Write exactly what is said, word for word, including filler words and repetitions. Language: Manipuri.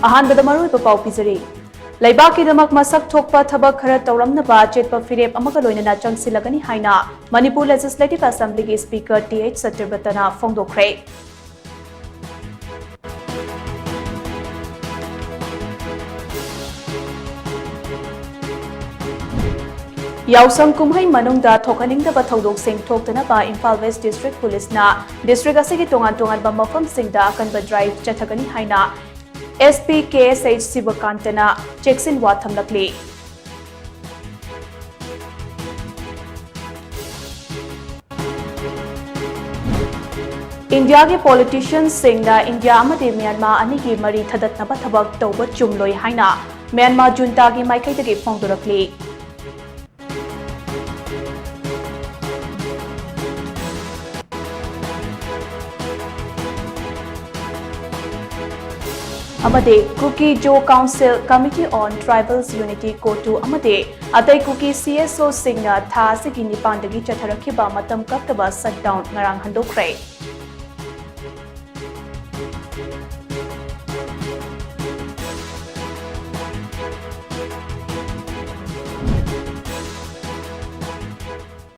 ꯑꯍꯥꯟꯕꯗ ꯃꯔꯨꯑꯣꯏꯕ ꯄꯥꯎ ꯄꯤꯖꯔꯤ꯫ ꯂꯩꯕꯥꯛꯀꯤꯗꯃꯛ ꯃꯁꯛ ꯊꯣꯛꯄ ꯊꯕꯛ ꯈꯔ ꯇꯧꯔꯝꯅꯕ ꯑꯆꯦꯠꯄ ꯐꯤꯔꯦꯞ ꯑꯃꯒ ꯂꯣꯏꯅꯅ ꯆꯪꯁꯤꯜꯂꯒꯅꯤ ꯍꯥꯏꯅ ꯃꯅꯤꯄꯨꯔ Legislative Assemblyꯒꯤ Speaker ꯇꯤ ꯑꯩꯆ ꯁꯇ꯭ꯌꯕ꯭ꯔꯇꯅ ꯐꯣꯡꯗꯣꯛꯈ꯭ꯔꯦ꯫ ꯌꯥꯎꯁꯪ ꯀꯨꯝꯍꯩ ꯃꯅꯨꯡꯗ ꯊꯣꯛꯍꯟꯅꯤꯡꯗꯕ ꯊꯧꯗꯣꯛꯁꯤꯡ ꯊꯣꯛꯇꯅꯕ ꯏꯝꯐꯥꯜ West District Policeꯅ district ꯑꯁꯤꯒꯤ ꯇꯣꯉꯥꯟ ꯇꯣꯉꯥꯟꯕ ꯃꯐꯝꯁꯤꯡꯗ ꯑꯀꯟꯕ drive ꯆꯠꯊꯒꯅꯤ ꯍꯥꯏꯅ SP ꯀꯦ ꯑꯦꯁ ꯑꯩꯆ ꯁꯤꯕꯀꯥꯟꯇꯅ ꯆꯦꯛꯁꯤꯟꯋꯥ ꯊꯝꯂꯛꯂꯤ꯫ ꯏꯟꯗꯤꯌꯥꯒꯤ politicianꯁꯤꯡꯅ ꯏꯟꯗꯤꯌꯥ ꯑꯃꯗꯤ ꯃ꯭ꯌꯥꯟꯃꯥꯔ ꯑꯅꯤꯒꯤ ꯃꯔꯤ ꯊꯗꯠꯅꯕ ꯊꯕꯛ ꯇꯧꯕ ꯆꯨꯝꯂꯣꯏ ꯍꯥꯏꯅ ꯃ꯭ꯌꯥꯟꯃꯥꯔ juntaꯒꯤ ꯃꯥꯏꯀꯩꯗꯒꯤ ꯐꯣꯡꯗꯣꯔꯛꯂꯤ꯫ ꯑꯃꯗꯤ Kuki-Zo Council, Committee on Tribals Unity, ꯀꯣꯇꯨ ꯑꯃꯗꯤ ꯑꯇꯩ ꯀꯨꯀꯤ ꯁꯤ ꯑꯦꯁ ꯑꯣꯁꯤꯡꯅ ꯊꯥ ꯑꯁꯤꯒꯤ ꯅꯤꯄꯥꯟꯗꯒꯤ ꯆꯠꯊꯔꯛꯈꯤꯕ ꯃꯇꯝ ꯀꯛꯇꯕ shutdown ꯉꯔꯥꯡ ꯍꯟꯗꯣꯛꯈ꯭ꯔꯦ꯫